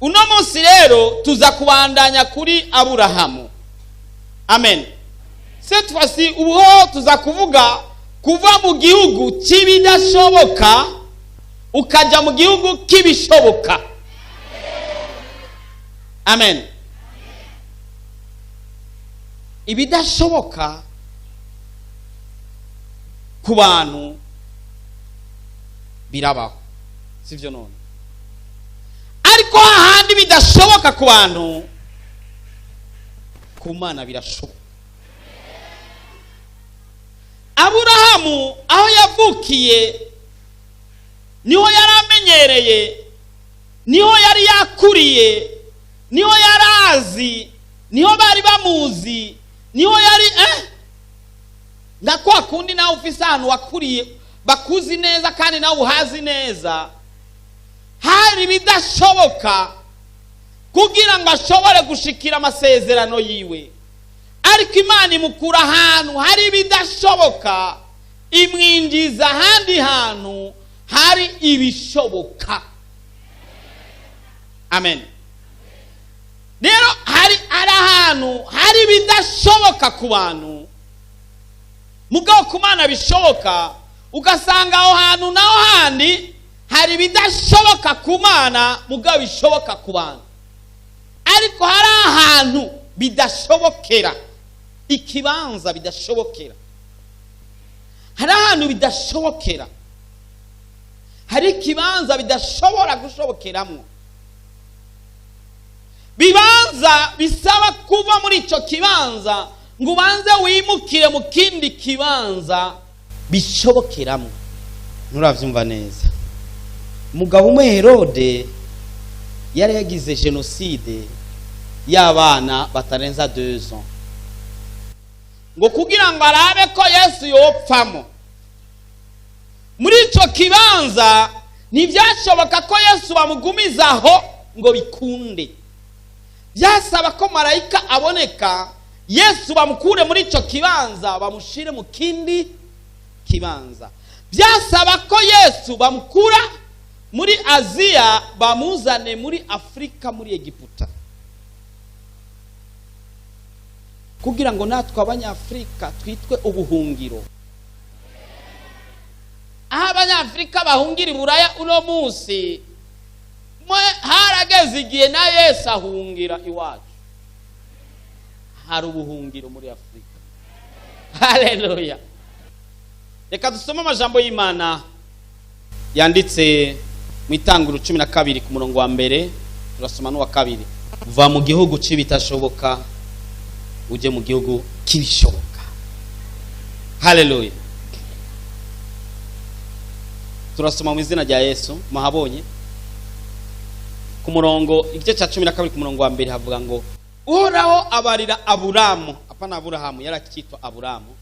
Uno munsi rero tuza kubandanya kuri Aburahamu. Amen. Cette fois-ci, ubu tuza kuvuga kuva mu gihugu cy'ibidashoboka ukajya mu gihugu k'ibishoboka. Amen. Ibidashoboka ku bantu birabaho, sibyo? None ariko hahandi bidashoboka ku bantu, ku Mana birashoboka. Aburahamu aho yavukiye niho yari amenyereye, niho yari yakuriye, niho yari azi, niho bari bamuzi, niho yari nka kwa kundi nawe ufise ahantu wakuriye bakuzi neza kandi nawe uhazi neza. Hari ibidashoboka kugira ngo ashobore gushikira amasezerano yiwe, ariko Imana imukura ahantu hari ibidashoboka, imwinjiza ahandi hantu hari ibishoboka. Amen. Rero hari ahantu hari ibidashoboka ku bantu, mugabo ku Mana bishoboka. Ugasanga aho hantu naho handi hari ibidashoboka ku Mana, mugabo bishoboka ku bantu. Ariko hari ahantu bidashobokera, ikibanza bidashobokera, hari ahantu bidashobokera, hari ikibanza bidashobora gushobokeramo, bibanza bisaba kuva muri icyo kibanza ngo ubanze wimukire mu kindi kibanza bishobokeramo. Nturabyumva neza. Umugabo umwe, Herode, yari yagize jenoside y'abana batarenza 2 ans, ngo kugira ngo arabe ko Yesu yopfamo. Muri icyo kibanza ntibyashoboka ko Yesu bamugumizaho ngo bikunde. Byasaba ko marayika aboneka, Yesu bamukure muri icyo kibanza, bamushyire mu kindi kibanza. Byasaba ko Yesu bamukura muri Aziya, bamuzane muri Afurika, muri Egiputa, kugira ngo natwe Abanyafurika twitwe ubuhungiro. Aho Abanyafurika bahungira i Buraya uno munsi, harageze igihe na Yesu ahungira iwacu. Hari ubuhungiro muri Afurika. Haleluya! Reka dusome amajambo y'Imana yanditse mu Itanguro 12 ku murongo wa mbere, turasoma n'uwa kabiri. Va mu gihugu cy'ibitashoboka ujye mu gihugu k'ibishoboka. Haleluya! Turasoma mu izina rya Yesu. Muhabonye ku murongo, igice cya 12 ku murongo wa mbere, havuga ngo: "Uhoraho abarira Aburamu." Apana Aburahamu, yari akitwa Aburamu.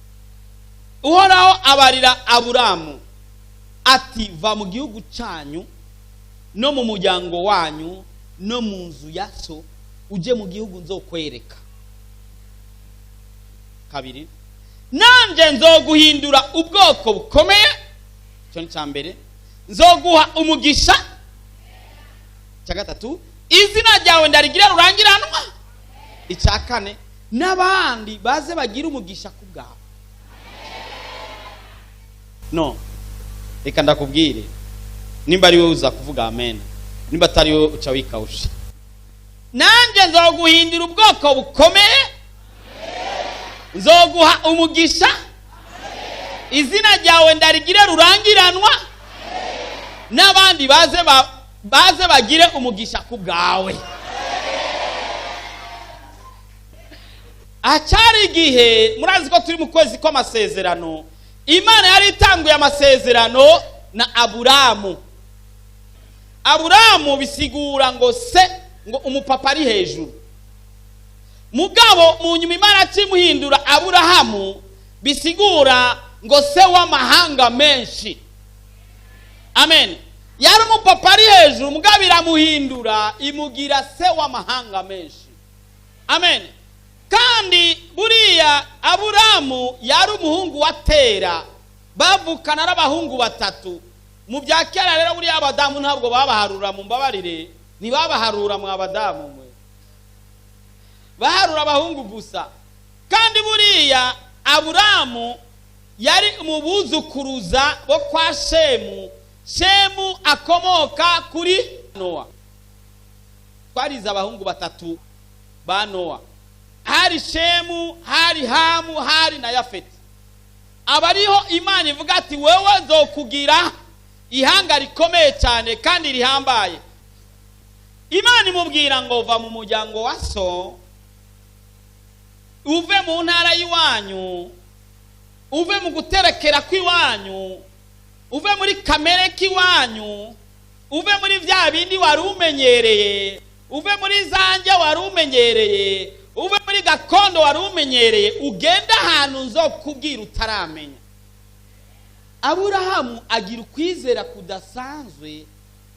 "Uhoraho abarira Aburamu ati: 'Va mu gihugu cyanyu no mu muryango wanyu no mu nzu ya so, ujye mu gihugu nzokwereka.' Kabiri: 'Nanjye nzoguhindura ubwoko bukomeye.' Icyo ni icya mbere. 'Nzoguha umugisha.' Icya gatatu: 'Izina ryawe ndarigira rurangiranwa.' Icya kane: 'N'abandi baze bagire umugisha ku bwawe.'" No reka ndakubwire, nimba ari wowe uza kuvuga amen, nimba atari wowe uca wikawusha. Nanjye nzoguhindura ubwoko bukomeye, nzoguha umugisha, izina ryawe ndarigire rurangiranwa, n'abandi baze bagire umugisha ku bwawe. Acyari igihe, murazi ko turi mu kwezi kw'amasezerano. Imana yari itanguye amasezerano na Aburamu. Aburamu bisigura ngo se, ngo umupapa ari hejuru. Mugabo mu nyuma Imana akimuhindura Aburahamu, bisigura ngo se w'amahanga menshi. Amen. Yari umupapa ari hejuru, mugabo iramuhindura, imugira se w'amahanga menshi. Amen. Kandi buriya Aburamu yari umuhungu wa Tera, bavukana ari abahungu batatu. Mu bya kera rero, buriya abadamu ntabwo babaharura, mu mbabarire. Ntibabaharura mwa badamu mwe, baharura abahungu gusa. Kandi buriya Aburamu yari mu buzukuruza bo kwa Shemu. Shemu akomoka kuri Nowa. Twarize abahungu batatu ba Nowa: hari Shemu, hari Hamu, hari na Yafeti. Abariho Imana ivuga ati: "Wewe nzokugira ihanga rikomeye cyane kandi rihambaye." Imana imubwira ngo: "Va mu muryango wa so, uve mu ntara y'iwanyu, uve mu guterekera kw'iwanyu, uve muri kamere k'iwanyu, uve muri bya bindi wari umenyereye, uve muri zanjye wari umenyereye, uve muri gakondo wari umenyereye, ugende ahantu nzokubwira utaramenya." Aburahamu agira ukwizera kudasanzwe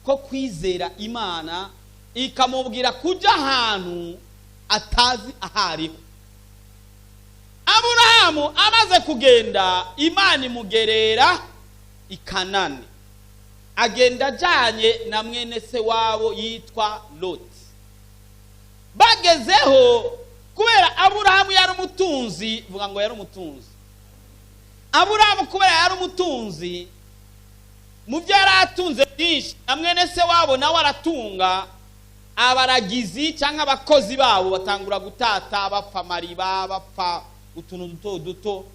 ko kwizera Imana, ikamubwira kujya ahantu atazi ahariho. Aburahamu amaze kugenda, Imana imugerera i Kanani. Agenda ajyanye na mwene se wabo yitwa Loti. Bagezeho, kubera Aburahamu yari umutunzi, vuga ngo yari umutunzi. Aburahamu kubera yari umutunzi, mu byo yari atunze byinshi, na mwene se wabo nawe aratunga. Abaragizi cyangwa abakozi babo batangura gutata, bapfa amariba, bapfa utuntu duto duto.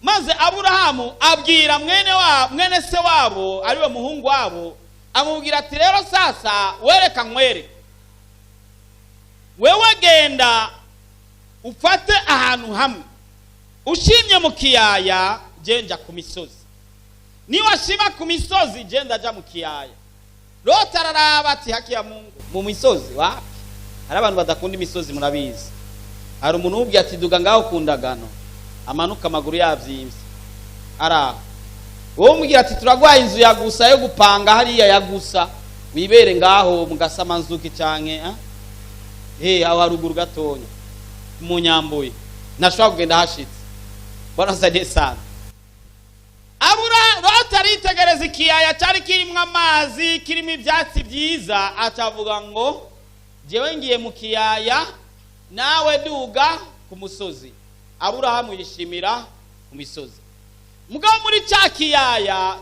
Maze Aburahamu abwira mwene se wabo, ariwe muhungu wabo, amubwira ati: "Rero sasa wereka nkwereke, wewe genda ufate ahantu hamwe. Ushimye mu kiyaya, genda ku misozi. Niwashima ku misozi, genda ajya mu kiyaya." Loti araraba ati: "Haki ya Mungu, mu misozi wapi?" Hari abantu badakunda imisozi, murabizi. Hari umuntu ubwiye ati: "Duga ngaho ku ndagano," amanuka amaguru yabyimbye. Araho wowe umubwira ati: "Turagwaye inzu ya gusa yo gupanga hariya ya gusa, wibere ngaho mu Gasamanzuki canke he aho haruguru gatonya mu Nyambuye," ntashobora kugenda hashitse. Bwana saidie sana. Abura Loti aritegereza ikiyaya cyari kirimo amazi, kirimo ibyatsi byiza, acavuga ngo: "Jewe ngiye mu kiyaya, nawe duga ku musozi." Aburahamu yishimira ku misozi. Mugabo muri cya kiyaya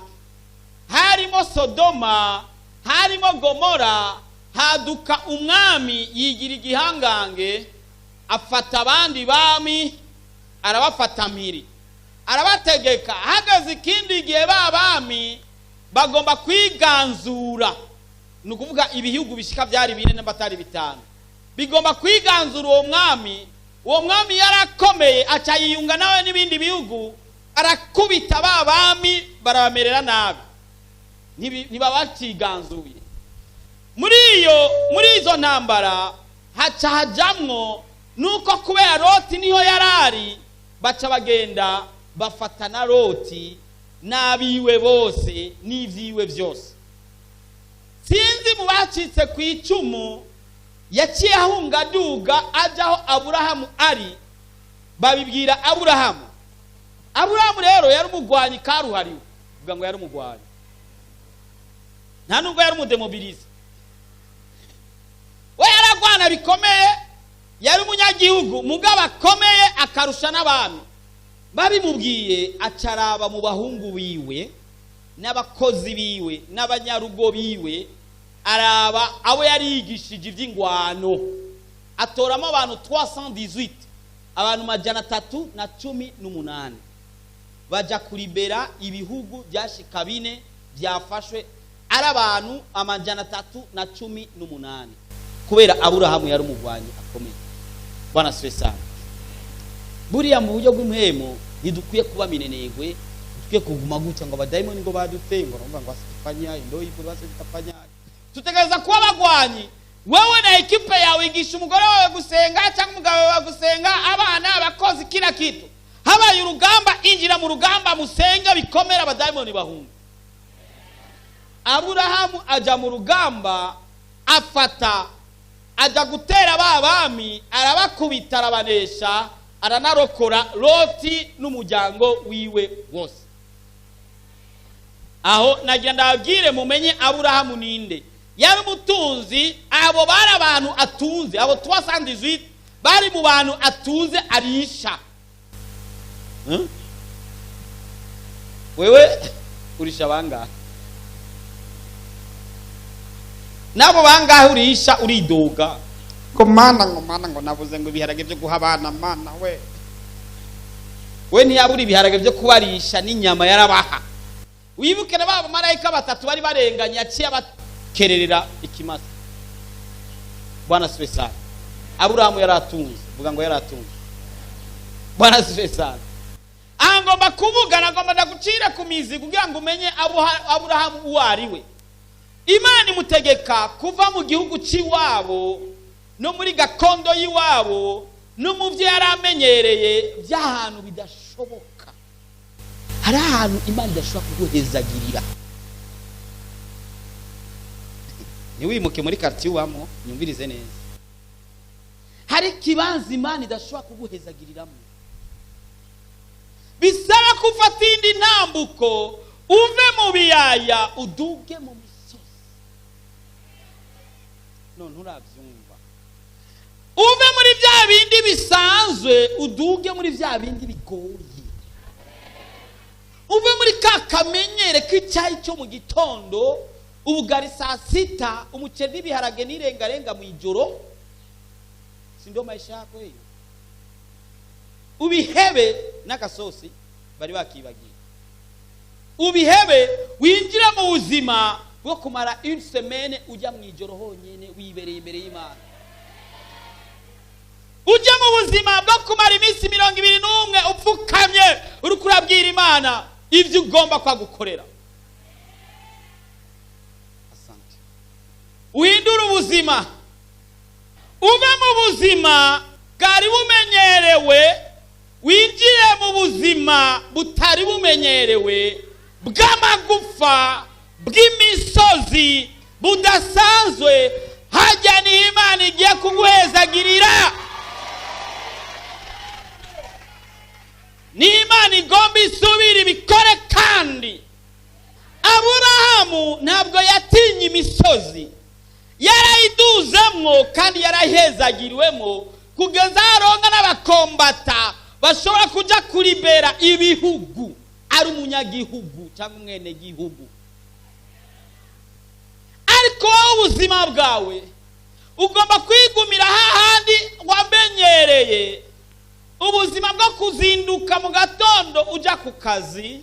harimo Sodoma, harimo Gomora. Haduka umwami yigira igihangange, afata abandi bami, arabafata mpiri, arabategeka. Hageze ikindi gihe, ba bami bagomba kwiganzura, ni ukuvuga ibihugu bishika byari 4 n'abatari 5 bigomba kwiganzura uwo mwami. Uwo mwami yarakomeye, aca yiyunga nawe n'ibindi bihugu, arakubita ba bami, barabamerera nabi, ntibabaciganzuye. Muri izo ntambara haca hajamwo nuko kubera Loti niho yarari, baca bagenda bafata na Loti n'abiwe bose n'ivyiwe byose. Sinzi mu bacitse ku icumu yaciye ahunga, aduga aja aho Aburahamu ari. Babibwira Aburahamu. Aburahamu rero yari umugwanyi karuhariwe, uvuga ngo yari umugwanyi, nta nubwo yari umudemobilize, we yaragwana bikomeye. Yari umunyagihugu mugabo akomeye, akarusha n'abami. Babimubwiye, acaraba mu bahungu biwe n'abakozi biwe n'abanyarugo biwe, araba abo yari yigishije iby'ingwano, atoramo abantu 318, abantu 318, bajya kuribera ibihugu byashika 4 byafashwe, ari abantu 318, kubera Aburahamu yari umugwanyi akomeye. Bwana siwe sana. Buriya mu buryo bw'umuhemo ntidukwiye kuba minenegwe, dukwiye kuguma gutya ngo abadayimoni ngo baduteye, ngo urumva ngo asifanya ndo hivyo basi zitafanya. Tutegereza kuba abagwanyi. Wewe na ekipe yawe, igisha umugore wawe gusenga cyangwa umugabo wawe gusenga, abana, abakozi, kila kitu. Habaye urugamba, injira mu rugamba, musenga bikomera, abadayimoni bahunga. Aburahamu aja mu rugamba, afata, aja gutera ba bami, arabakubita, arabanesha, aranarokora Loti n'umuryango wiwe wose. Aho nagira ndababwire mumenye Aburahamu ninde. Yari umutunzi. Abo bari abantu atunze, abo 318 bari mu bantu atunze arisha. Wewe urisha bangahe? Nabo bangahe urisha? Uridoga ngo Mana, ngo Mana, ngo nabuze ngo ibiharage byo guha abana. Mana we, we ntiyabura ibiharage byo kubarisha, n'inyama yarabaha. Wibuke na ba bamarayika batatu bari barenganye, yaciye abakererera ikimasa. Bwana asifiwe sana. Aburahamu yaratunze. Vuga ngo yaratunze. Bwana asifiwe sana. Aha ngomba kuvuga, nagomba ndagucira ku mizi kugira ngo umenye Aburahamu uwo ari we. Imana imutegeka kuva mu gihugu cy'iwabo no muri gakondo y'iwabo no mu byo yari amenyereye, by'ahantu bidashoboka. Hari ahantu Imana idashobora kuguhezagirira. Ntiwimuke muri quartier ubamo, nyumvirize neza. Hari ikibanza Imana idashobora kuguhezagiriramo, bisaba ko ufata indi ntambuko, uve mu biyaya uduge mu misozi. None urabyumva? Uve muri bya bindi bisanzwe uduge muri bya bindi bigoye. Uve muri ka kamenyere k'icyayi cyo mu gitondo, ubugari saa sita, umuceri n'ibiharage n'irengarenga mu ijoro. Si ndio maisha yako hiyo? Ubihebe n'agasosi bari bakibagiye. Ubihebe winjire mu buzima bwo kumara une semaine ujya mu ijoro honyine wibereye imbere y'Imana. Ujya mu buzima bwo kumara iminsi 21 upfukamye uri kurabwira Imana ibyo ugomba kwagukorera. Asante. Uhindure ubuzima, uve mu buzima bwari bumenyerewe winjire mu buzima butari bumenyerewe, bw'amagufa, bw'imisozi, budasanzwe. Hajya niho Imana igiye kuguhezagirira, ni Imana igomba isubira ibikore. Kandi Aburahamu ntabwo yatinye imisozi, yarayiduzemwo kandi yarayihezagiriwemo kugeza aronka n'abakombata bashobora kuja kuribera ibihugu, ari umunyagihugu cyangwa umwenegihugu. Ariko wowe ubuzima bwawe ugomba kwigumira hahandi wamenyereye, ubuzima bwo kuzinduka mu gatondo uja ku kazi,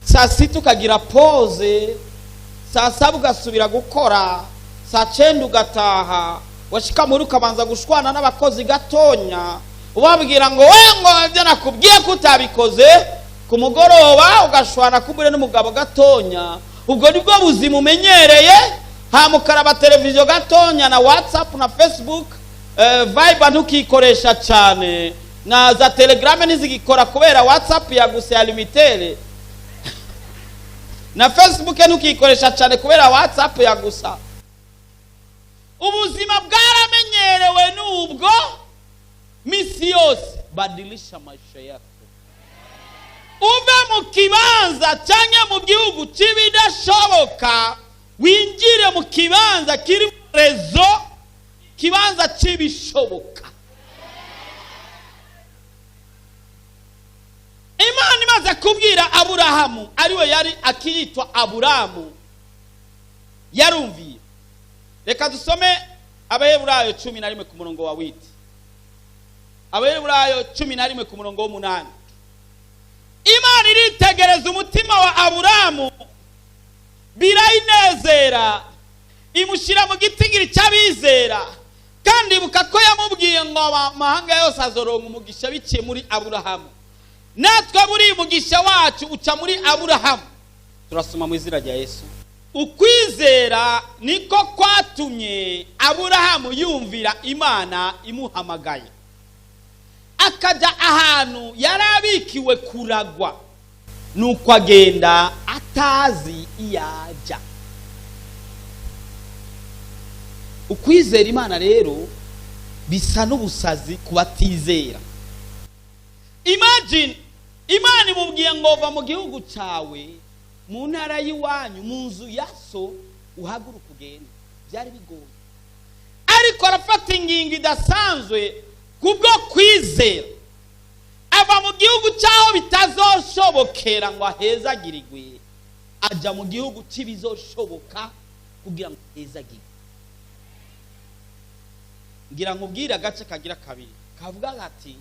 saa sita ukagira pause, saa saba ugasubira gukora, saa cyenda ugataha, washika muri ukabanza gushwana n'abakozi gatonya, ubabwira ngo we ngo ibyo nakubwiye ko utabikoze, ku mugoroba ugashwana kumbure n'umugabo gatonya. Ubwo nibwo buzima umenyereye. Hamukaraba televiziyo gatonya na WhatsApp na Facebook, Viber ntukikoresha cyane, na za Telegram ntizigikora kubera WhatsApp yaguse ya limitere, na Facebook ntukikoresha cyane kubera WhatsApp yagusa. Ubuzima bwaramenyerewe n'ubwo misi yose. Badilisha maisha yako, uve mu kibanza cyangwa mu gihugu cy'ibidashoboka, winjire mu kibanza kiri rezo, kibanza cy'ibishoboka. Imana imaze kubwira Aburahamu, ariwe yari akiyitwa Aburamu, yarumviye. Reka dusome Abaheburayo 11 ku murongo wa witi. Abaheburayo 11 ku murongo w'umunani. Imana iritegereza umutima wa Aburamu, birayinezera, imushyira mu gitigiri cy'abizera. Kandi ibuka ko yamubwiye ngo amahanga yose azoronka umugisha biciye muri Aburahamu. Natwe buri mugisha wacu uca muri Aburahamu. Turasoma mu izina rya Yesu. Ukwizera niko kwatumye Aburahamu yumvira Imana imuhamagaye, akajya ahantu yarabikiwe kuragwa, nuko agenda atazi iyajya. Ukwizera Imana rero bisa n'ubusazi ku batizera. Imagine Imana imubwiye ngo va mu gihugu cyawe, mu ntara y'iwanyu, mu nzu ya so, Uhaguruka ugende. Byari bigoye, ariko arafata ingingo idasanzwe kubwo kwizera, ava mu gihugu cy'aho bitazoshobokera ngo ahezagirirwe, ajya mu gihugu cy'ibizoshoboka kugira ngo ahezagirwe. Ngira nkubwire agace kagira kabiri kavuga ati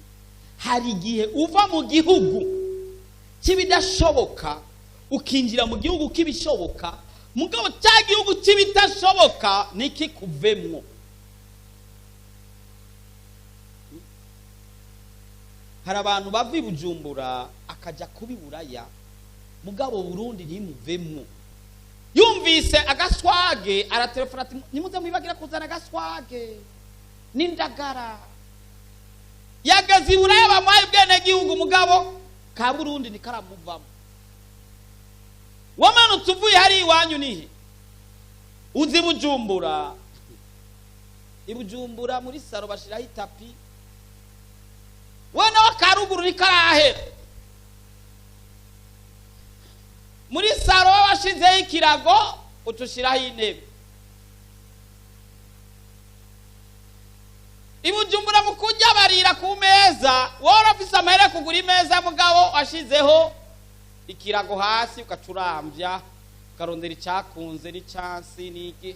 hari igihe uva mu gihugu cy'ibidashoboka ukinjira mu gihugu cy'ibishoboka, mugabo cya gihugu cy'ibidashoboka ntikikuvemwo. Hari abantu bava i Bujumbura akajya kuba i Buraya, mugabo Burundi ntimuvemwo. Yumvise agaswage aratelefona ati nimuze mwibagira kuzana agaswage n'indagara. Yageze i Buraya bamuhaye ubwenegihugu, mugabo ka Burundi ntikaramuvamo. Wamanutse uvuye hari iwanyu nihe? Uzi Bujumbura. I Bujumbura muri saro bashiraho itapi, we nawe karuguru ntikarahera. Muri saro washizeho ikirago, ucushiraho intebe. I Bujumbura mu kurya barira ku meza, wowe urafise amahera kugura imeza, mugabo washizeho ikirago hasi ugacuramvya, ukarondera icyakunze n'icyansi n'iki.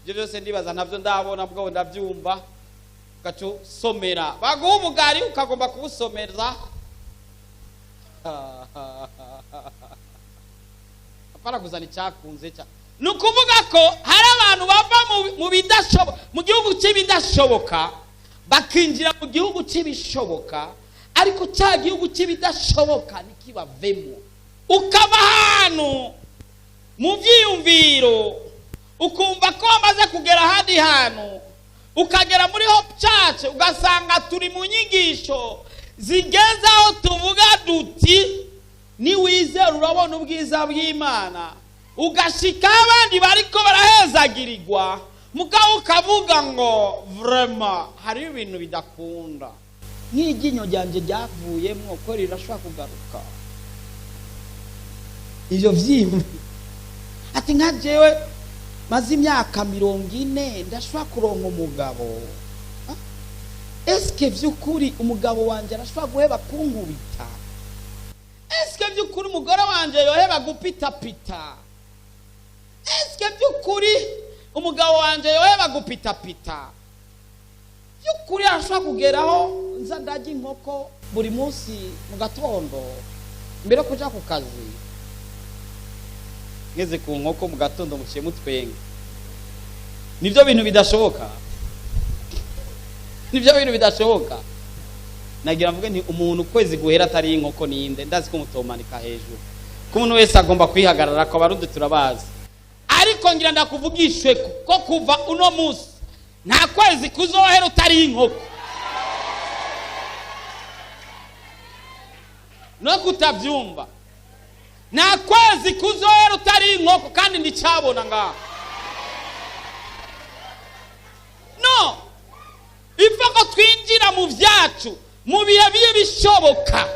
Ibyo byose ndibaza ntabyo ndabona, mugabo ndabyumva. Ugacusomera, baguha ubugari ukagomba kubusomera. Apana kuzana icyakunze cya. Ni ukuvuga ko hari abantu bava mu bidashoboka, mu gihugu cy'ibidashoboka, bakinjira mu gihugu cy'ibishoboka, ariko cya gihugu cy'ibidashoboka ntikibavemo. Ukaba ahantu mu byiyumviro ukumva ko wamaze kugera ahandi hantu, ukagera muri Hope Church ugasanga turi mu nyigisho zigeze aho tuvuga duti niwizera urabona ubwiza bw'Imana, ugashika abandi bariko barahezagirirwa, mugabo ukavuga ngo vraiment hari ibintu bidakunda, nk'iryinyo ryanje ryavuyemwo ko rirashobora kugaruka. Ivyo vyiyumviro ati nka jewe maze imyaka 40 ndashobora kuronka umugabo. Eske vy'ukuri umugabo wanje arashobora guheba kunkubita? Eske vy'ukuri umugore wanje yoheba gupitapita? Eske vy'ukuri umugabo wanje yoheba gupitapita? Vy'ukuri arashobora kugeraho nza ndarya inkoko buri munsi mu gatondo mbere yo kuja ku kazi? Ngeze ku nkoko mu gatondo muciye mutwenga. Nivyo bintu bidashoboka, nivyo bintu bidashoboka. Nagira mvuge nti umuntu kwezi guhera atari inkoko ninde? Ndazi ko mutomanika hejuru, ko umuntu wese agomba kwihagarara, ko abarundi turabazi. Ariko ngira ndakuvugishwe ko kuva uno munsi nta kwezi kuzohera utari inkoko. No kutavyumva, nta kwezi kuzohera utari inkoko, kandi ndicabona ngaho. No, iva ko twinjira mu vyacu mu bihe biye bishoboka,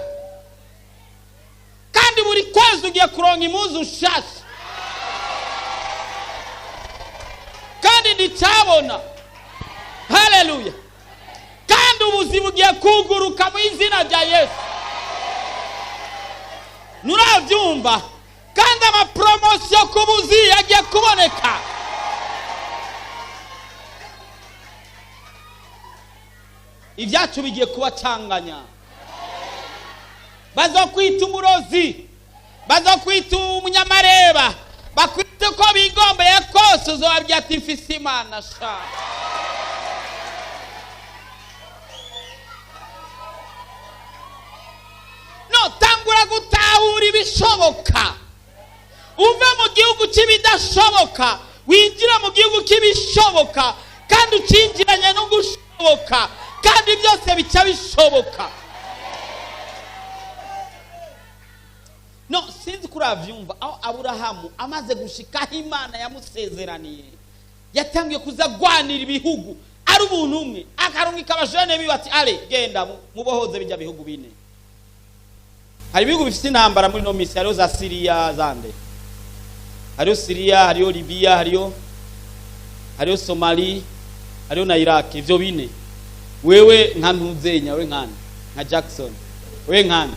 kandi buri kwezi ugiye kuronka impuzu nshasha, kandi ndicabona. Haleluya! Kandi ubuzima ugiye kuguruka mu izina rya Yesu. Nuravyumva? Kandi amapromosiyo ku buzi yagiye kuboneka. Ibyacu bigiye kubacanganya. Bazokwita umurozi, bazokwita umunyamareba, bakwita uko bigombeye kose, uzobabwira ati mfise Imana sha. No, tangura gutahura ibishoboka, uve mu gihugu cy'ibidashoboka winjira mu gihugu cy'ibishoboka, kandi ucinjiranye no gushoboka, kandi byose bica bishoboka. No, sinzi ko uravyumva. Aho Aburahamu amaze gushikaho Imana yamusezeraniye, yatangiye kuza gwanira ibihugu ari umuntu umwe, akarungika abajene biwe ati ale genda mubohoze bijya bihugu bine. Hari ibihugu bifite intambara muri no misi, hariho za Syria zande, hariho Syria, hariho Libya, hariho Hariho Somali, hariho na Iraq, ivyo bine. Wewe nka ntuzenya, we nkana nka Jackson, we nkana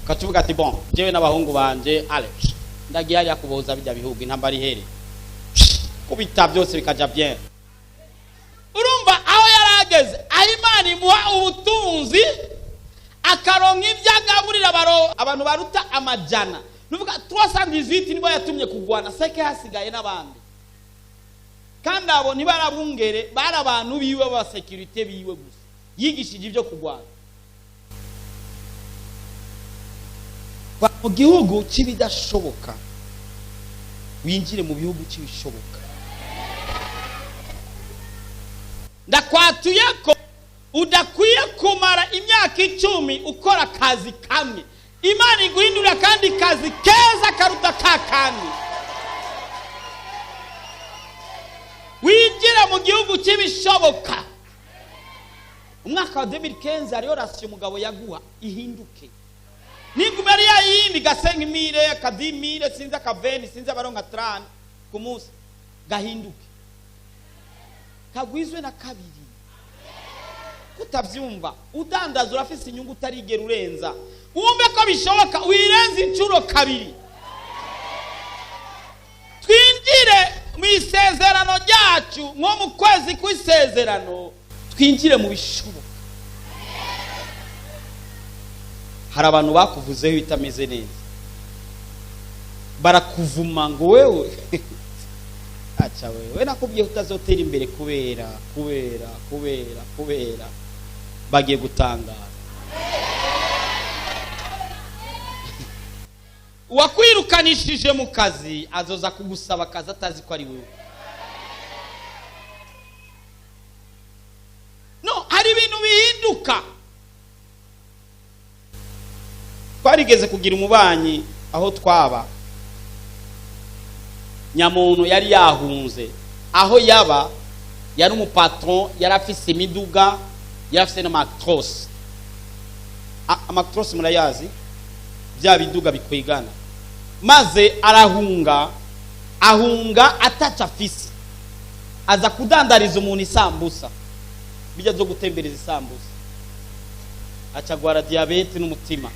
ukacuvuga ati: "Bon, jewe n'abahungu banje, Alex, ndagiye hariya kuboza bijya bihugu, intambara ihere." Kubita byose bikaja bien. Urumva aho yarageze, aho Imana imuha ubutunzi, akaronka ibyo agaburira abantu baruta amajana, nuvuga 318 nibo yatumye kugwana, seke hasigaye n'abandi. Kandi abo ntibarabungere, bari abantu biwe b'abasécurité biwe gusa yigishije ibyo kugwana. Va mu gihugu cy'ibidashoboka, winjire mu bihugu cy'ibishoboka. Ndakwatuye ko udakwiye kumara imyaka 10 ukora akazi kamwe. Imana iguhindurira kandi kazi keza karuta ka kandi, winjira mu gihugu cy'ibishoboka. Umwaka wa 2015 hariho ration umugabo yaguha, ihinduke. Niguma ari ya yindi gasenga imire akadimire, sinzi akaveni, sinzi abaronka 30 ku munsi, gahinduke kagwizwe na kabiri. Kutabyumva, udandaza urafise inyungu utarigera urenza, wumve ko bishoboka wirenze inshuro kabiri. Twinjire mu isezerano ryacu, nko mu kwezi kw'isezerano, twinjire mu bishoboka. Hari abantu bakuvuzeho ibitameze neza, barakuvuma ngo: "Wewe, aca wewe, nakubwiye ko utazotera imbere kubera kubera kubera kubera." Bagiye gutangara. Uwakwirukanishije mu kazi azoza kugusaba akazi atazi ko ari wewe. No hari ibintu bihinduka. Twarigeze kugira umubanyi aho twaba, nyamuntu yari yahunze aho yaba, yari umupatron, yari afise imiduga, yari afise n'amatrosi. Amatrosi murayazi, bya biduga bikwigana. Maze arahunga, ahunga ataca afise, aza kudandariza umuntu isambusa, bijya zo gutembereza isambusa, acagwara diyabete n'umutima.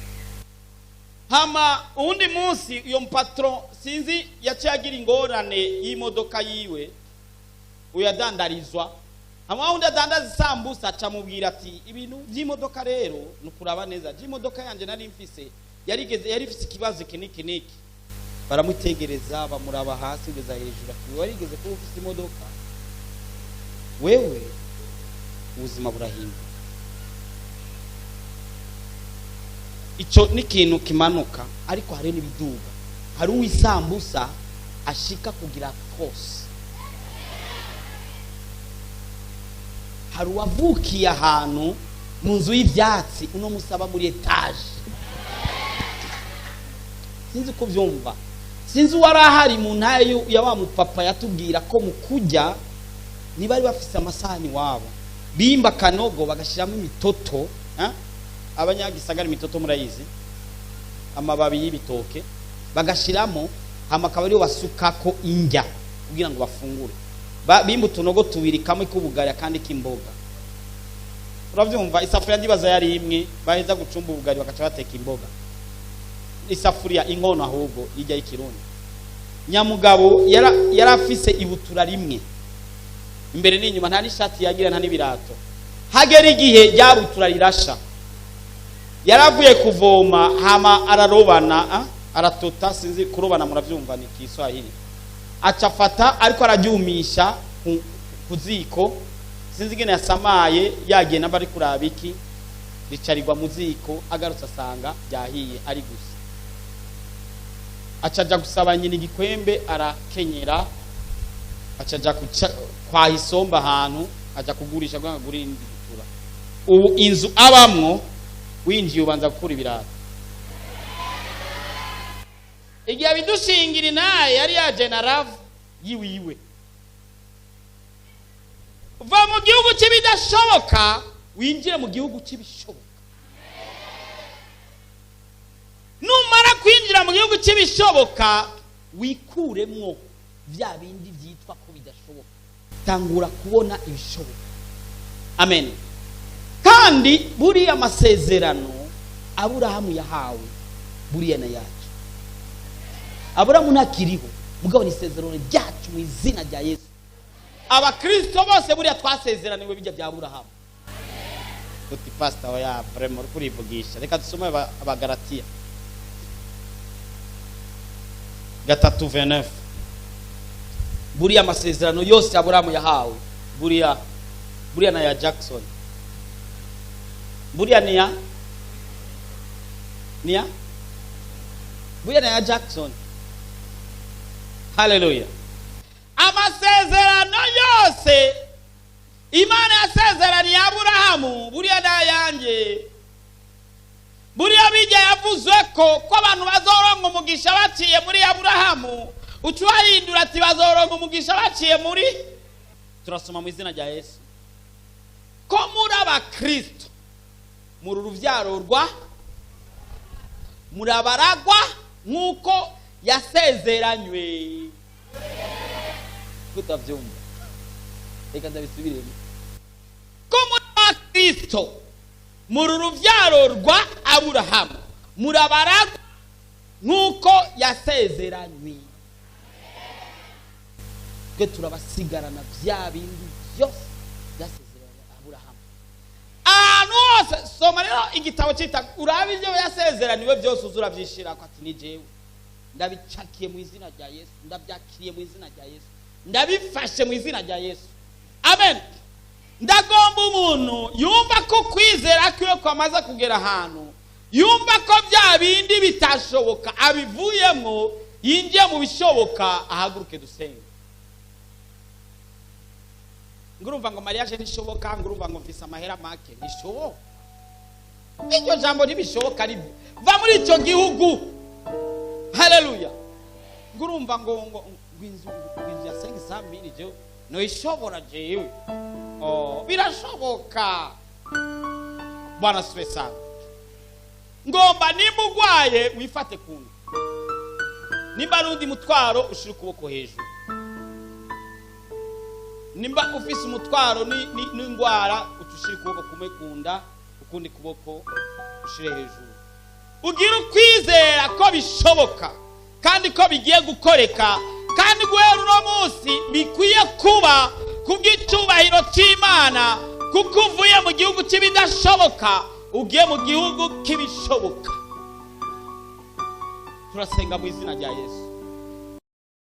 Hama uwundi munsi uyo mupatron sinzi yaciye agira ingorane y'imodoka yiwe, uyadandarizwa. Hama wundi adandaza isambusa acamubwira ati: "Ibintu by'imodoka rero ni ukuraba neza, by'imodoka yanjye nari mfise yarigeze yari ifise ikibazo iki n'iki n'iki." Baramutegereza, bamuraba hasi kugeza hejuru, ati: "Warigeze kuba ufise imodoka wewe?" Ubuzima burahinduka. Icyo ni ikintu kimanuka, ariko hari n'ibiduga. Hari uw'isambusa ashika kugira kose, hari uwavukiye ahantu mu nzu y'ibyatsi, uno musaba muri etaje. Sinzi ko byumva, sinzi uwari ahari mu ntara ya wa mupapa yatubwira ko mu kujya ntibari bafise amasahani iwabo, bimba akanogo bagashyiramo imitoto. Abanyagisagara imitoto murayizi, amababi y'ibitoke, bagashiramo, hama akaba ariyo basukako indya kugira ngo bafungure. Bimba utunogo tubiri, kamwe k'ubugari akandi k'imboga. Urabyumva, isafuriya ndibaza yari imwe, baheza gucumba ubugari bagaca bateka imboga, isafuriya, inkono ahubwo ijya y'ikirundi. Nyamugabo yari afise ibutura rimwe imbere n'inyuma, nta n'ishati yagira, nta n'ibirato. Hagera igihe ryabutura rirasha, yaravuye kuvoma, hama ararobana, aratota, sinzi kurobana murabyumva ni Kiswahili, aca afata ariko araryumisha ku ziko, sinzi ingene yasamaye, yagiye namba ari kuraba iki, ricarirwa mu ziko. Agarutse asanga ryahiye ari gusa. Aca aja gusaba nyina igikwembe, arakenyera, aca aja kwaha isombe ahantu, aja kugurisha kugira ngo agure iyindi butura. Ubu inzu abamwo, winjiye ubanza gukura ibirato. Igihe abidushingira inaye yari yaje na ravu yiwiwe. Va mu gihugu cy'ibidashoboka, winjire mu gihugu cy'ibishoboka. Numara kwinjira mu gihugu cy'ibishoboka, wikuremwo. Vya bindi vyitwa ko bidashoboka, tangura kubona ibishoboka. Amen. Kandi buriya amasezerano Aburahamu yahawe buriya na yacu. Aburahamu ntakiriho, mugabo ni isezerano ryacu mu izina rya Yesu. Abakristo bose buriya twasezeraniwe bijya bya Aburahamu. Uti pastor, oya, vraiment uri kurivugisha. Reka dusome Abagalatiya 3:29. Buriya amasezerano yose Aburahamu yahawe buriya na ya Jackson, buriya ni ya buriya na ya Jackson. Haleluya! Amasezerano yose Imana yasezeraniye Aburahamu buriya n'ayanjye. Buriya bijya yavuze ko abantu bazoronka umugisha baciye muri Aburahamu, uca uhahindura ati bazoronka umugisha baciye muri. Turasoma mu izina rya Yesu. Ko muri abakristo, muri urubyaro rwa, murabaragwa nk'uko yasezeranywe. Kutabyumva, reka ndabisubiremo. Ko muri abakristo, muri urubyaro rwa Aburahamu, murabaragwa nk'uko yasezeranywe. Twe turabasigarana bya bindi byose byasezeranywe Aburahamu. Ahantu hose soma rero igitabo cyita, urabe ibyo yasezeraniwe byose, uza urabyishira ko ati ni jewe, ndabicakiye mu izina rya Yesu, ndabyakiriye mu izina rya Yesu, ndabifashe mu izina rya Yesu. Amen. Ndagomba umuntu yumva ko kwizera kwiwe kwamaze kugera ahantu yumva ko bya bindi bitashoboka abivuyemo, yinjiye mu bishoboka, ahaguruke dusenge. Ngurumva ngo mariage ntishoboka, ngurumva ngo mfise amahera make, ntishoboka. Iryo jambo ntibishoboka, va muri icyo gihugu. Haleluya! Ngurumva ngo inzu ya 500 000 jewe noishobora? Jewe, oh, birashoboka. Bwana asifiwe sana. Ngomba nimba ugwaye wifate ku nda, nimba ari undi mutwaro ushire ukuboko hejuru, nimba ufise umutwaro n'indwara, utushire ukuboko kumwe ku nda, ukundi kuboko ushire hejuru, ugire ukwizera ko bishoboka kandi ko bigiye gukoreka, kandi guhera uno munsi bikwiye kuba kubw'icyubahiro cy'Imana, kuko uvuye mu gihugu cy'ibidashoboka ugiye mu gihugu k'ibishoboka. Turasenga mu izina rya Yesu.